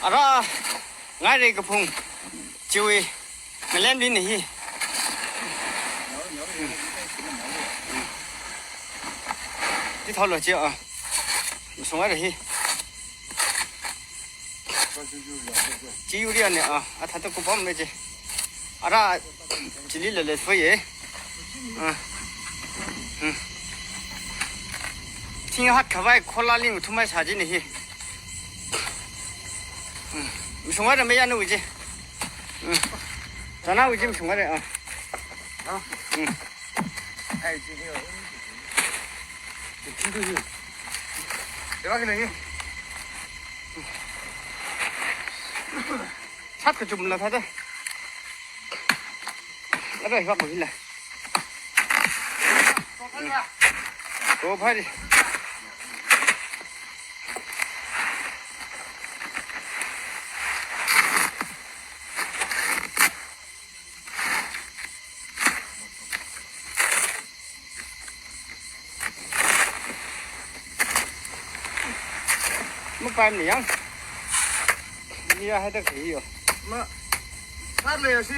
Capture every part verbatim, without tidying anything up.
ꯑꯔꯥ ꯉꯥꯏꯔꯦ ꯀꯐꯨꯡ ꯆꯤꯋꯤ ꯃꯂꯦꯝꯗꯤ ꯅꯍꯤ꯫ ꯇꯤ ꯊꯥꯎ ꯂꯣ ꯆꯦ ꯑ ꯁꯨꯡꯉꯥꯏꯔꯦ ꯍꯤ꯫ ꯆꯤ ꯌꯨꯔꯤꯌꯥꯅꯦ ꯑ ꯑꯊꯥꯇ ꯀꯨꯄꯝ ꯂꯩ ꯆꯦ꯫ ꯑꯔꯥ ꯆꯤꯂꯤ ꯂꯂꯦ ꯊꯣꯏꯌꯦ꯫ ꯑ ꯎꯝ ꯊꯤꯡ ꯍꯥꯠꯈꯕꯥꯏ ꯈꯣꯂꯥꯂꯤ ꯃꯊꯨꯝꯃꯥꯏ ꯁꯥꯖꯤꯅ ꯍꯤ꯫ ꯎꯝ ꯁꯨꯡꯉꯥꯏꯔꯦ ꯃꯌꯥ ꯅꯨ ꯎꯏꯁꯦ꯫ ꯎꯝ ꯆꯅꯥ ꯎꯏꯁꯦ ꯁꯨꯡꯉꯥꯏꯔꯦ ꯑ ꯎꯝ ꯁꯠꯀ ꯆꯨꯝꯂ ꯊꯥꯗ꯫ ꯑꯗ ꯍꯤꯕꯥꯛ ꯀꯣꯏꯁꯤꯜꯂꯦ꯫ ꯑꯣ ꯐꯔꯦ꯫ ꯃ ꯄꯥꯏꯝꯅꯤ ꯌꯥꯡ꯫ ꯃꯤ ꯍꯥꯏꯗꯛ ꯊꯤꯌꯣ꯫ ꯃ ꯁꯥꯠ ꯂꯩ ꯑꯁꯤ꯫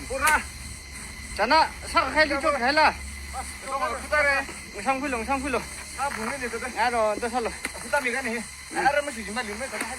ꯄꯨꯔꯥ꯫ ꯆꯅꯥ ꯁꯛ ꯈꯥꯏ ꯂꯤꯆꯣ ꯈꯥꯏꯂ꯫ ꯑꯁ ꯇꯣ ꯐꯨꯇꯥꯔꯦ꯫ ꯉꯁꯥꯡ ꯐꯨꯂꯣ ꯉꯁꯥꯡ ꯐꯨꯂꯣ꯫ ꯁꯥ ꯐꯨꯡꯅꯤ ꯇꯗ꯫ ꯌꯥꯔꯣ ꯗꯁꯥꯂꯣ꯫ ꯐꯨꯇꯥ ꯃꯤꯒꯅꯤ꯫ ꯑꯔ ꯃꯁꯤ ꯖꯤꯃ ꯂꯤꯃ ꯀ ꯍꯥꯏ꯫